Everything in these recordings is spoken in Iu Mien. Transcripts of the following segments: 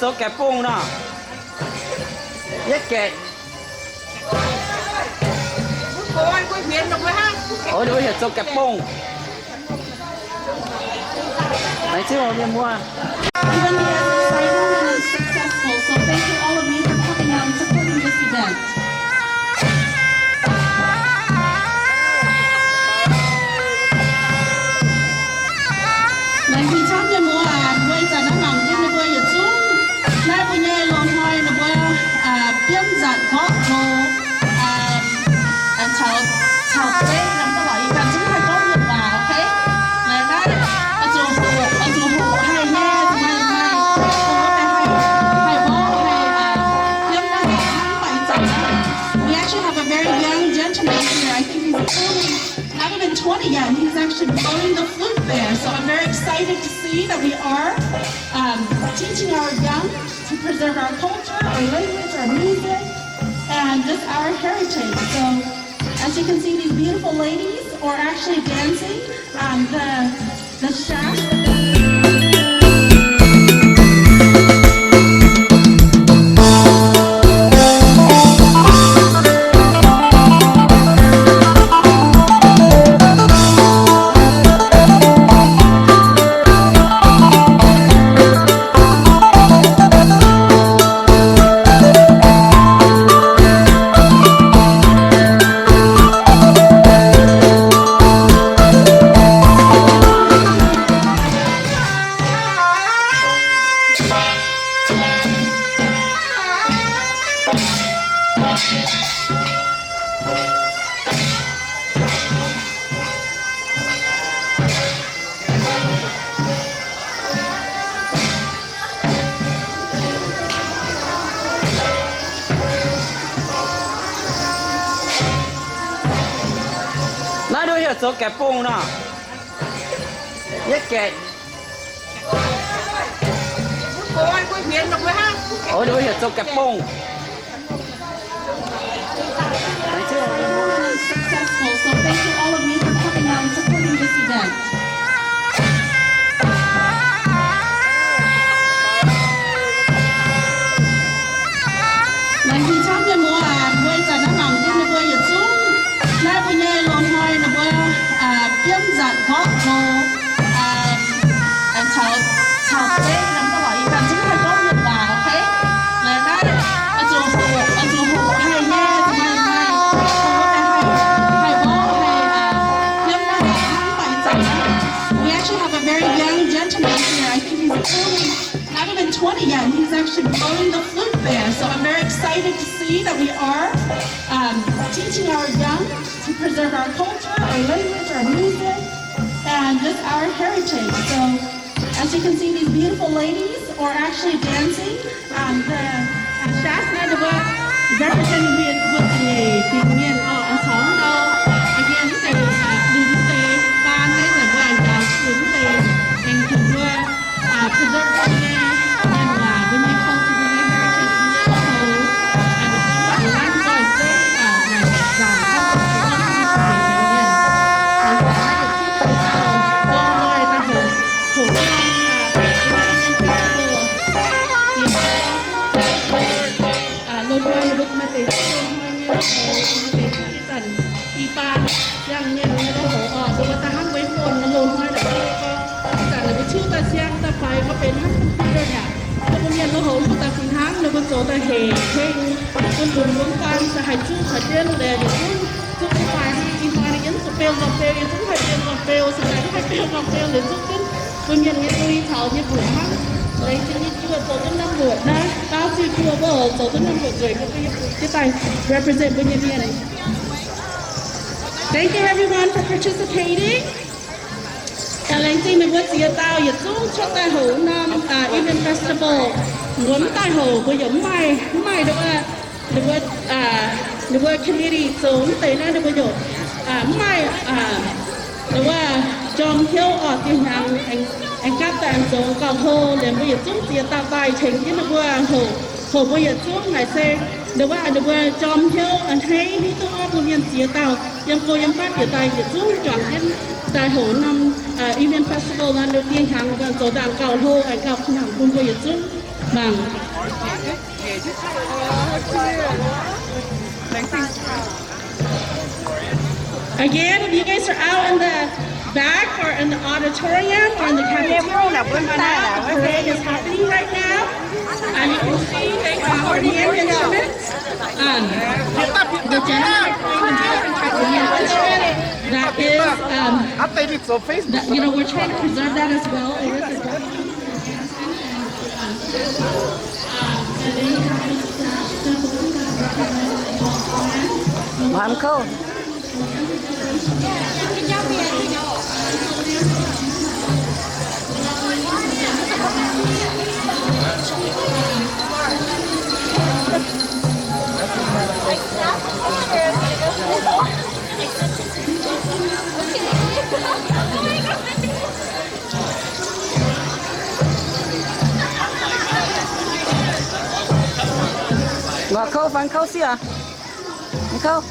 Zoux gaeqv bung nor. Yie gaeqv. Ninh mbuo heuc zoux gaeqv bung. Laengz zingh oc mienh muoz. Event is exciting and successful, so thank you all of you for coming out and supporting this event. Laengz zingh camv mienh muoz aac, mbuo ih zanc naaiv mangc jienv ninh mbuo yietc zungv naaiv mbuo nyei loz-hnoi ninh mbuo biomv nzatc gorqv hlo caux, caux zeiv norm ga'lorqc, yie ganh zungv haih gorngv mienh waac, okay? Laengz naaiv oix zuqc hoqc, oix zuqc hoqc haih nyei, zuqc maaih, maaih, haih mborqv, haih biomv naaiv hnangv, mv baac ih zanc naaiv, we actually have a very young gentleman here. I think he's only not even twenty yet, and he's actually blowing the flute there. So I'm very excited to see that we are, um, teaching our young to preserve our culture, our language, our music, and just our heritage. So as you can see, these beautiful ladies are actually dancing, um, the, the shaft. Naaiv nduov heuc zoux gaeqv bung nor. Yie gaeqv. Ninh mbuo heuc zoux gaeqv bung. Successful, so thank you all of you for coming out and supporting this event. Laengz zingh camv mienh muoz aac, mbuo ih zanc naaiv mangc jienv ninh mbuo yietc zungv naaiv mbuo nyei loz-hnoi ninh mbuo biomv nzatc gorqv hlo caux, caux zeiv norm ga'lorqc, yie ganh zungv haih gorngv mienh waac, okay? Laengz naaiv oix zuqc hoqc, oix zuqc hoqc haih nyei, zuqc maaih, maaih, haih mborqv, haih biomv naaiv hnangv, mv baac ih zanc naaiv, we actually have a very young gentleman here. I think he's only not even twenty yet, and he's actually blowing the flute there. So I'm very excited to see that we are, um, teaching our young to preserve our culture, our language, our music, and just our heritage. So as you can see, these beautiful ladies are actually dancing. Um, the, uh, shaft naaiv ninh mbuo represent mienh, mbuo dingc mienh oc, caux ndau, again, mv deix, uh, lunx deix baan naaiv, mbuo aengx njaaux lunx deix, aengx dingc mbuo, uh, preserve mbuo nyei mienh waac, mbuo nyei culture, mbuo nyei heritage, mbuo nyei loz-hnoi, and mbuo nyei nzoih zeiv, uh, naaic zaangc, loz-hnoi daaih hoqc, hoqc, uh, loz-hnoi mbuo maaih deix loz-hnoi nyei, maaih deix ih zanc i baan siang-mienh nyei loz-hoc oc, mbuo daaih hnangv mbuo mv bun loz-hnoi naaic, ih zanc ninh mbuo tiuv daaih siang daaih faix gorngv benx hnangv computer naaic. Mbuo mienh loz-hoc mbuo daaih fih hnangv, ninh mbuo zoux daaih hec heng bun lunx mbuo mv baan se haih zuqv haaix jienv liuz yietc zungv zuqv daaih hnangv ih hnoi ninh yiem zoux beu nzauh beu, yie zungv haih beu nzauh beu, se daaih mv haih beu nzauh beu liuz zuqv jienv mbuo mienh nyei lui taux nyei mbuoqc hnangv. Laengz zingh nyei Ziouv zoux duqv norm mbuoqc naaiv, baaux zuiz buo mbuo oc, zoux duqv norm mbuoqc nzueic mbuo yie buoz jiez daaih represent mbuo nyei mienh. Thank you everyone for participating. Laengz zingh meih mbuo ziex dauh yietc zungv cuotv daaih hoqc norm, uh, Evening Festival. Mbuo mv daaih hoqc mbuo yaac mv maaih, mv maaih ndongc wuov, ninh mbuo, uh, ninh mbuo committee zoux mv deix naaiv ninh mbuo yaac, uh, mv maaih, uh, ndongc wuov jorm hnyouv oc. Dieh hnyangx aengx gapv daaih aengx zoux gauh hlo liuz mbuo yietc zungv ziex dauh daaih tengx jienv ninh mbuo hoqc, hoqc mbuo yietc zungv naaic se ndongc wuov ninh mbuo jorm hnyouv a'hneiv hiuv duqv gorngv mbuo mienh ziex dauh yiem go yiem fatv bieqc daaih yietc zungv juangc jienv daaih hoqc norm, uh, Evening Festival nor, ninh dieh hnyangx zoux dangh gauh hlo, aengx gauh kuh nangc bun mbuo yietc zungv. Again, if you guys are out in the back or in the auditorium or in the cafeteria, the parade is happening right now. And you can see they have hand instruments. Um, the general playing a different type of hand instrument that is, um, that, you know, we're trying to preserve that as well. It is a Mangc kouv. Mangc kouv, mangc kouv sic aac. Mangc kouv.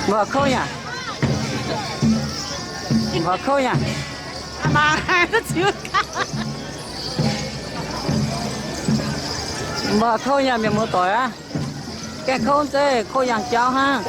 Mbuo kouv yaac, mbuo kouv yaac, mbuo kouv yaac mienh muoz-doic aav. Gaengh kouv zeiv, kouv yangh jauv hnangv.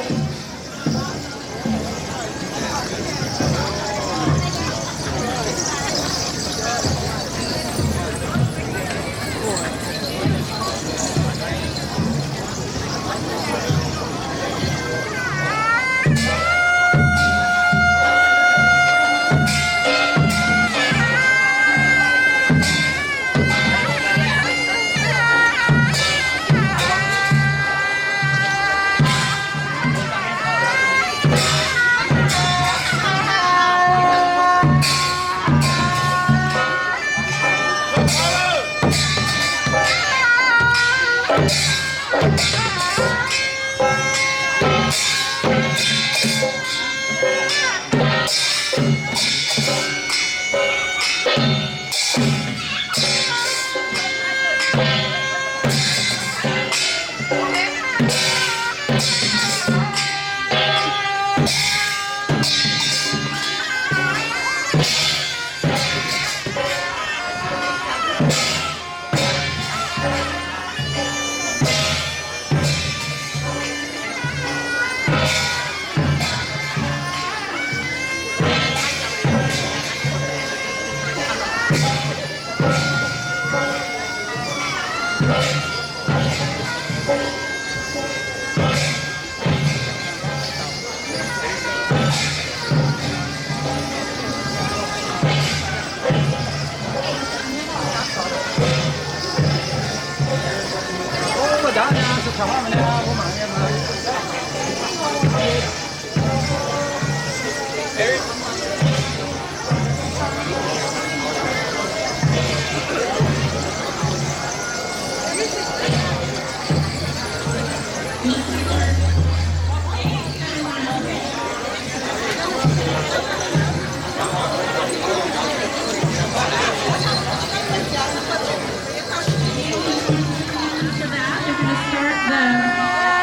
After that, they're gonna start the,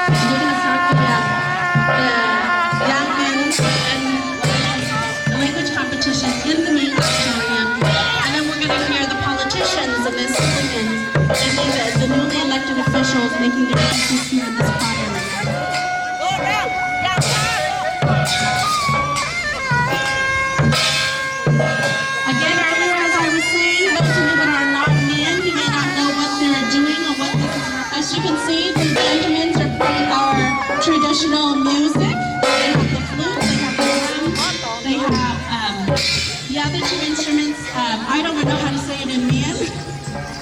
they're gonna start the, uh, the young men's and women's language competition in the main auditorium. And then we're gonna hear the politicians and the citizens and the, the newly elected officials making their speeches here in this choir. Again, earlier, as I was saying, those of you that are not Mien, you may not know what they're doing or what this is. As you can see, the Benjamins are playing our traditional music. They have the flute, they have the drums, they have, um, the other two instruments. Um, I don't even know how to say it in Mien.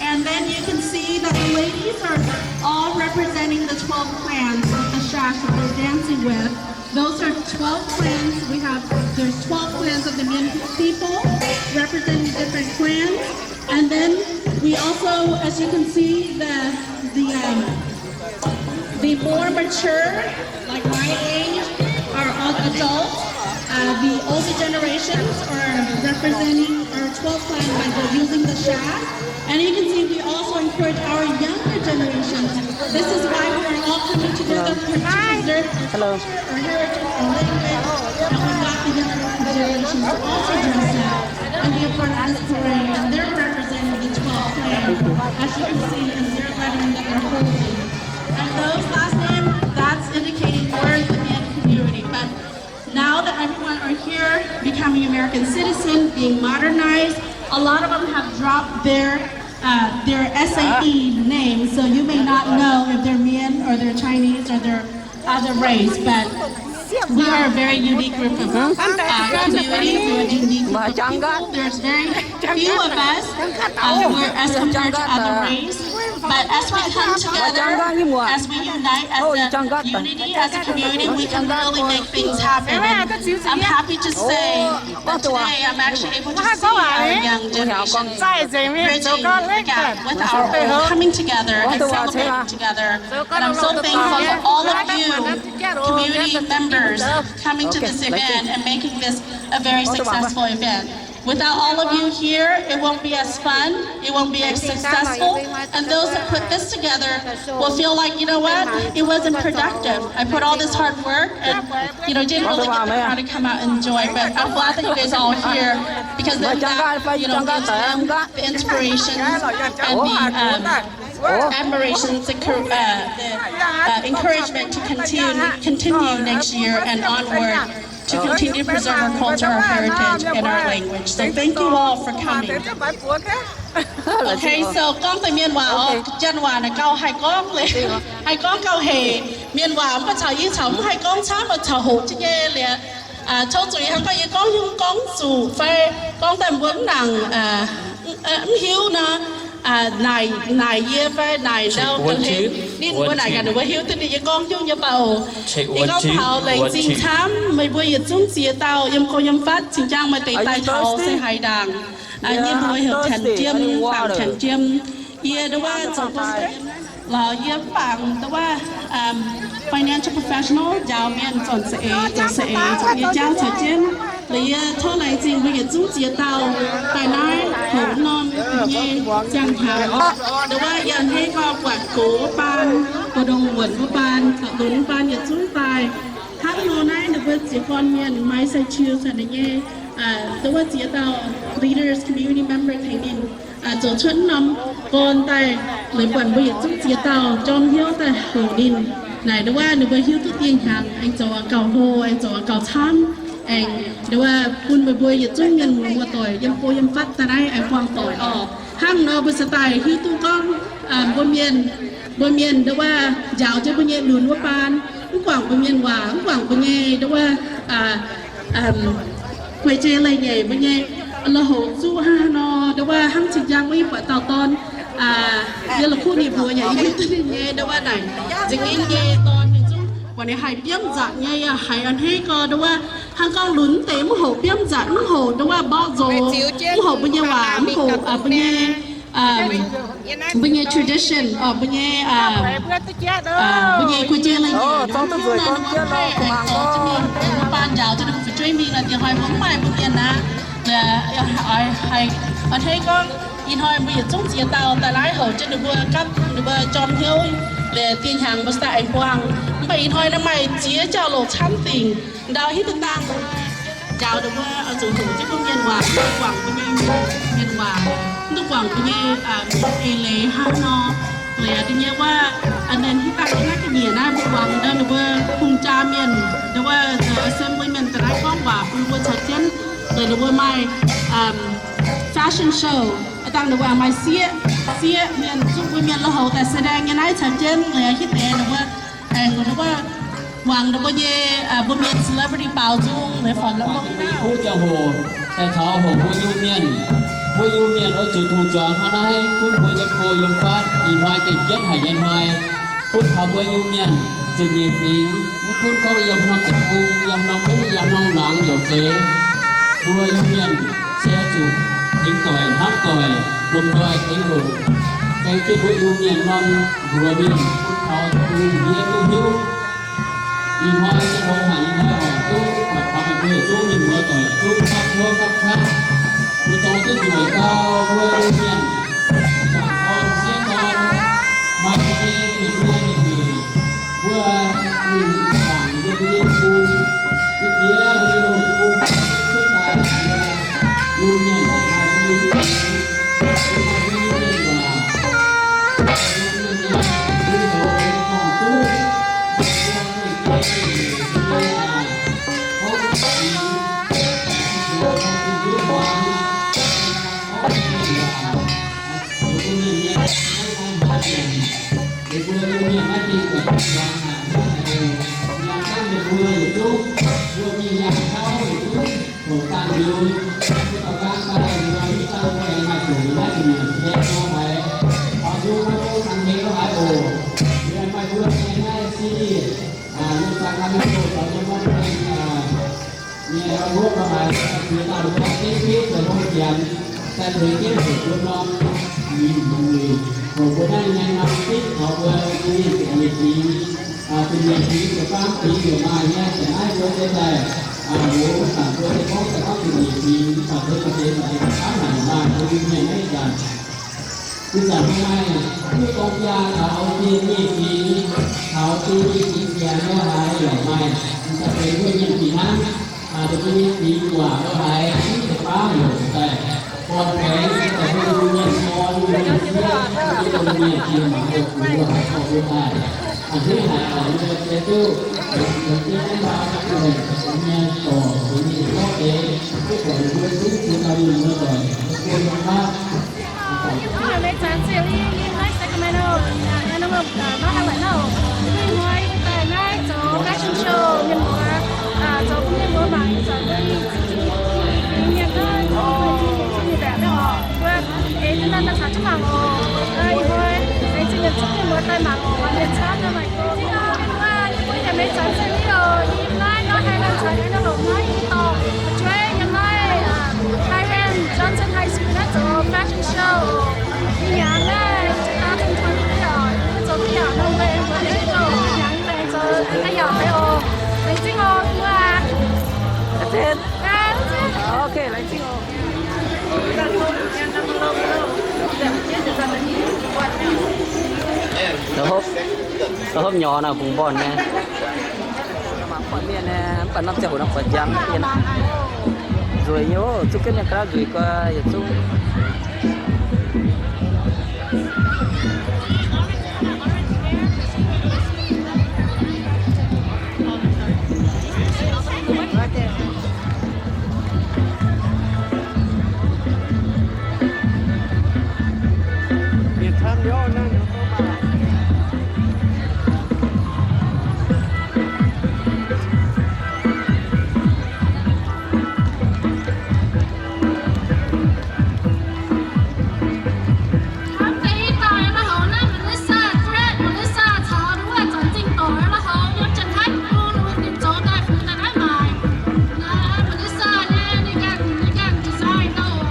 And then you can see that the ladies are all representing the twelve clans with the shash that they're dancing with. Those are twelve clans. We have, there's twelve clans of the Mien people representing different clans. And then we also, as you can see, the, the, um, the more mature, like my age, are all adults. Uh, the older generations are representing our twelve clan by the, using the shash. And you can see we also encourage our younger generations. This is why we are all coming together to preserve our culture, our heritage, our language. And we've got the younger generations to also dress up and be a part of this parade. And they're representing the twelve clan, as you can see, in their lettering that they're holding. And those last name, that's indicating we're the Mien community. But now that everyone are here becoming American citizen, being modernized, a lot of them have dropped their, uh, their S A E name, so you may not know if they're Mien or they're Chinese or they're other race, but we are a very unique group of, uh, community. We're a unique group of people. There's very few of us, uh, we're as compared to other race. But as we come together, as we unite as a unity, as a community, we can really make things happen. And I'm happy to say that today I'm actually able to see our young generation bridging the gap with our old, coming together and celebrating together. And I'm so thankful for all of you, community members, coming to this event and making this a very successful event. Without all of you here, it won't be as fun, it won't be as successful, and those that put this together will feel like, you know what, it wasn't productive. I put all this hard work and, you know, didn't really get the crowd to come out and enjoy, but I'm glad that you guys are all here because then that, you know, gives them the inspirations and the, um, admirations, the, uh, the, uh, encouragement to continue, continue next year and onward to continue to preserve our culture, our heritage, and our language. So thank you all for coming. Okay, so gorngv deix Mienh waac oc, janx waac naaic gauh haih gorngv leiz, haih gorngv gauh hec. Mienh waac mv baac caux yie caux mv haih gorngv camv, caux hoqc jienv nyei liuz. Tov zuqc hnangv gorngv yie gorngv hiuv gorngv zuqc fai gorngv daaih mbuo mv nangc, mv hiuv nor, naaic, naaic yie fai naaic ndau ga'hlen ninh mbuo naaic gaax ninh mbuo hiuv duqv ninh yie gorngv hiuv nyei baac oc. Yie gorngv taux laengz zingh camv meih mbuo yietc zungv ziex dauh yiem go yiem fatv cingx jang maaih deix daaih taux se haaix ndaangc. Yie mbuo heuc Tengx Jiem, Bangc Tengx Jiem. Yie nduov wuov zoux gong lorz yie mv bangc nduov wuov financial professional njaaux mienh zornc za'eix, zoux za'eix, zoux nyei jauv caux jienv. Liuz yie tov laengz zingh mbuo yietc zungv ziex dauh daaih naaiv hoqc norm nyei ziangh hnyangx. Nduov wuov yie a'hneiv gorngv buatc gox wuov baan, buatc ndongc wuonc wuov baan, buatc lunx wuov baan yietc zungv daaih. Hnangv nor naaiv ninh mbuo ziex gorn mienh, Massachusetts nyei, nduov wuov ziex dauh leaders, community member tengx ninh zoux cuotv norm gorn daaih, leiz buatc mbuo yietc zungv ziex dauh jorm hnyouv daaih hoqc ninh. Naaic nduov wuov ninh mbuo hiuv duqv dieh hnyangx aengx zoux gauh hlo, aengx zoux gauh camv, aengx nduov wuov bun meih mbuo yietc zungv mienh muoz muoz-doic yiem go yiem fatv daaih naaiv aengx buangh doic oc. Hnangv nor mbuo se daaih hiuv duqv gorngv mbuo mienh, mbuo mienh nduov wuov njaaux jienv mbuo nyei lunx wuov baan, mv guangc mbuo mienh waac, mv guangc mbuo nyei nduov wuov guei jei leiz-nyeic, mbuo nyei lui-houx zuqv hnangv haaix nor, nduov wuov hnangv cing-jang wuov yie buatc dauh dorn, yie la'kuqv ninh mbuox yaac yie hiuv duqv ninh nyei nduov wuov naaic nza'hmien nyei dorn ninh zungv buatc ninh haiz biomv nzatc nyei, yaac haiz a'hneiv gorx nduov wuov hnangv gorngv lunx deix mv hoqc biomv nzatc, mv hoqc nduov wuov mborqv nzox, mv hoqc mbuo nyei waac, mv hoqc mbuo nyei mbuo nyei tradition, mbuo nyei, mbuo nyei guei jei leiz-nyeic, ninh mbuo mv haih aengx zorc jienv mingh, mbuo baan njaaux jienv ninh mbuo fu'jueiv mingh nor, diex hnoi mbuo mv maaih mbuo mienh aqv. Haiz a'hneiv gorngv ih hnoi mbuo yietc zungv ziex dauh daaih naaiv hoqc jienv ninh mbuo gapv ninh mbuo jorm hnyouv, diex hnyangx mbuo se daaih aengx buangh. Mv baac ih hnoi naaiv maaih ziex jauv-louc camv dingc, ndau hiuv duqv dangh njaaux ninh mbuo zuqc hoqc jienv mbuo mienh waac, mv duqv guangc mbuo nyei mienh waac, mv duqv guangc mbuo nyei eix leiz hnangv nor. Leiz aqv, da'nyeic wuov, a'nengh hiuv dangh naaiv ga'nyiec naaiv mbuo muangx ndau ninh mbuo hungh jaa mienh, ndau wuov assembly mienh daaih naaiv gorngv waac bun mbuo caux jienv. Leiz ninh mbuo maaih fashion show, dangh ninh mbuo maaih sieqv, sieqv mienh zuqv mbuo mienh lui-houx daaih แสดง nyei naaiv caux jienv. Leiz hiuv deix ninh mbuo aengx ndau wuov muangx ndau mbuo nyei, mbuo mienh celebrity baaux nzung leiz fongc la'mong naaiv. Kuv ziangh hoc daaih taux hoqc mbuo Iu-Mienh. Mbuo Iu-Mienh oix zuqc tong-juangx hnangv naaiv gunv mbuo nyei go yiem fatv. Ih hnoi gengh jienv haic nyei hnoi, gunv taux mbuo Iu-Mienh zuqc nyeic fingx, mv gunv gorngv yiem norm deic-bung, yiem norm mungv, yiem norm laangz yaac zeiz, mbuo Iu-Mienh se zuqc tengx doic hnamv doic, lomh nzoih tengx hoqc, tengx jienv mbuo Iu-Mienh norm mbuox mienh gunv taux Iu-Mienh duqv hiuv. Ih hnoi se longx haic, ih hnoi oix duqv buatc taux meih mbuo yietc zungv mienh muoz doic zungv gapv hnyouv gapv qaqv, mbuo dorh duqv nzueic gau mbuo Iu-Mienh, zaangc dorn sieqv dorn, maaih nyei mienh muoz mienh mueic, mbuo mingh zaangc yiem mbuo nyei bung, mbuo jiex mbuo nyei bung cuotv daaih, Iu-Mienh maaih mbuo nyei bung, mbuo maaih mbuo nyei mienh waac, mbuo maaih mbuo nyei gorn-duqv, mbuo maaih mbuo nyei waac, gorngv mbuo mbuo maaih mbuo nyei waac, mbuo mienh nyei, mbuo mienh nyei naaiv dingh guaix zuqc zuangx haic, mbuo haiz oc. Yangh dangh ninh mbuo yietc zungv, mbuo mingh yangh jauv yietc zungv, hoqc dangh liuz, mbuo gauh gaanv daaih ninh mbuo mv dangh mbuo aengx maaih doqc naaiv dingc nyeic nor haiz, taux nzung naaiv mbuo cangx hengx lorz haiz oc. Yie maaih mbuo nyei naaiv city, yie cangx naaiv mbuo zoux nyei mbuo nyei wuov ga'haaix ziex dauh ninh mbuo gengh fiev zoux hlo janx, sai tengx jienv hoqc mbuo norm mienh mueic, hoqc mbuo naaiv nyei norm fitv taux mbuo nyei ziepc nyeic fingx, ziepc nyeic fingx ziepc faam fingx yaac maaih nyei. Zanc naaiv mbuo se daaih, mbuo mv baac mbuo se gorngv se gorngv ziepc nyeic fingx, mv baac mbuo deix deix ziepc faam haic maaih mbuo mienh naaiv zanc. Ih zanc mbuo maaih duqv dorng jaa taux ziepc nyeic fingx, taux ziepc nyeic fingx ziangx lorz haiz yaac maaih, mv baac deix mbuo mienh fih hnangv, deix mbuo nyei fingx waac lorz haiz mv deix baav heuc daaih gorn-baengx, daaih mbuo mienh gorn, mbuo mienh sieqv, mbuo mienh jiex mangc mbuo gux, mbuo daaih. A'hneiv haic oc, mbuo se duqv, mbuo se duqv mv baac mbuo nyei dorc, mbuo nyei gorngv deix, duqv buatc mbuo zungv ziex dauh mienh muoz doic, mbuo mienh mbuo Hnangv naaiv zanc ziex li yiem naaiv Sacramento, naaiv nor maiv haaix lauc naaiv oc. Ih hnoi daaih naaiv zoux fashion show, mienh muoz, zoux bun mienh muoz mangc. Daaih mangc oc, mienh camv nyei mangc gong. Yie mbuo yaac maiv zanc se ni oc. Yiem naaiv nor Highland caux yie nor longc naaiv i dorngh fu'jueiv yiem naaiv Highland Johnson High School naaiv zoux fashion show. Ih hnyangx naaiv two thousand twenty-three oc, yie mbuo zoux duqv yaac nongh mbuo aengx zoux duqv yaac, yie mbuo aengx zoux duqv yaac deix oc. Laengz zingh oc, mbuo aac. That's it. Okay, laengz zingh oc. Hopv, hopv nyorx naaic bungx mbornh nyei. Mangc buatc mienh nyei, mv baac norm ziangh hoc nor buatc njang mienh. Nzueic nyei oc, zuqc jienv mienh ga'naaiv nzueic guai yietc zungv. Hnamv deix i dauh la'haux naaiv Melissa, Fred, Melissa caux wuov zanc zingh doic la'haux yiem Janx-Taiv bung ninh zoux daaih fungx daaih naaiv maaic. Melissa nyei ninh ganh, ninh ganh design douh.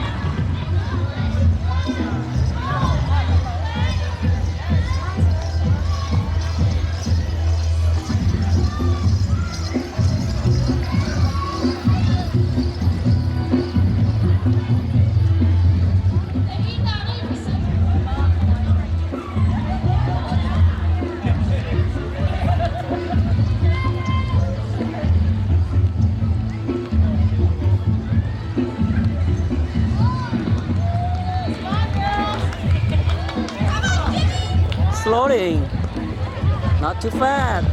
Slowly, not too fast.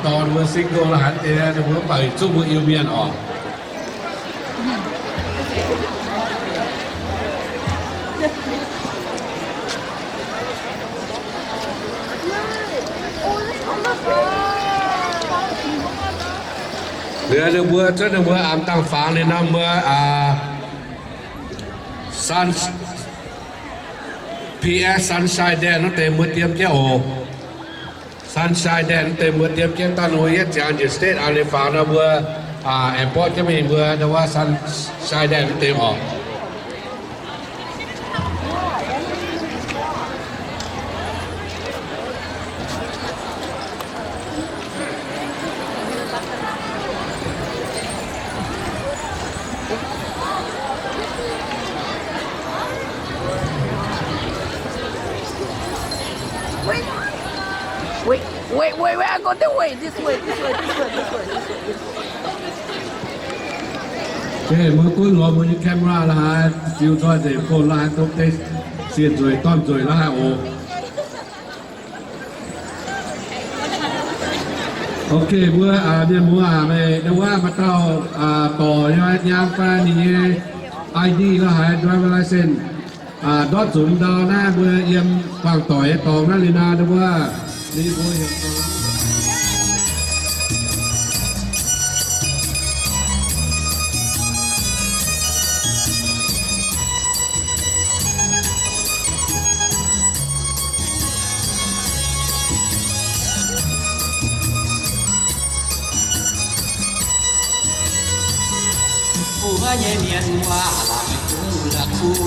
Dorh mbuo single la'haiz deix, ninh mbuo mv baac zuqc mbuo Iu-Mienh oc. Liuz ninh mbuo cuotv ninh mbuo am dangh fangx liuz nor mbuo, aa, Sun, P S Sunshine Dance wuov deix mbuo diem jienv oc. Sunshine Dance wuov deix mbuo diem jienv daaih nor, yietv ziangx njiec stage a'li fangx nor mbuo, aa, aengx borqv jienv mingh mbuo ndau wuov Sunshine Dance wuov deix oc. Wait, wait, wait, wait, wait, I go this way, this way, this way, this way, this way, this way, this way. Okay, mbuo gunv lorz mbuo nyei camera la'haaix, ziux nzoih nzengc, bun la'haaix duqv deix sienh nzueic, dorn nzueic la'haaix oc. Okay, mbuo, aa, mienh muoz aac, meih ndau wuov maaih dauh, aa, dorc nyei nyaam fai ninh nyei I D la'haaix, driver license, aa, ndortv zunc ndau naaiv mbuo yiem buangh doic nyei dorngx naaiv liuz nor, ndau wuov ninh mbuo heuc Mbuo nyei mienh waac la'maih kungx la'kuqv,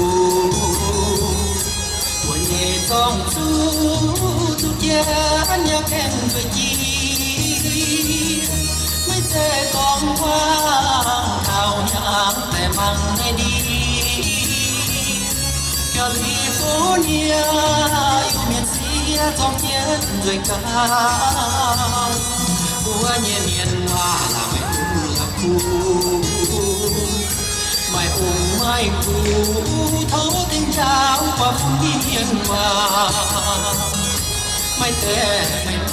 mbuo nyei zorng zuqc duqv jienv nyei gaengh nzueic jiex. Maiv zeiz gorngv waac taux hnyangx daaih mangc naaiv ndie. California, Iu-Mienh sieqv zorng jienv nzueic gauh. Mbuo nyei mienh waac la'maih kungx la'kuqv, maaih ong maaih gux tov dengv njaaux bun mienh waac. Maiv deix maiv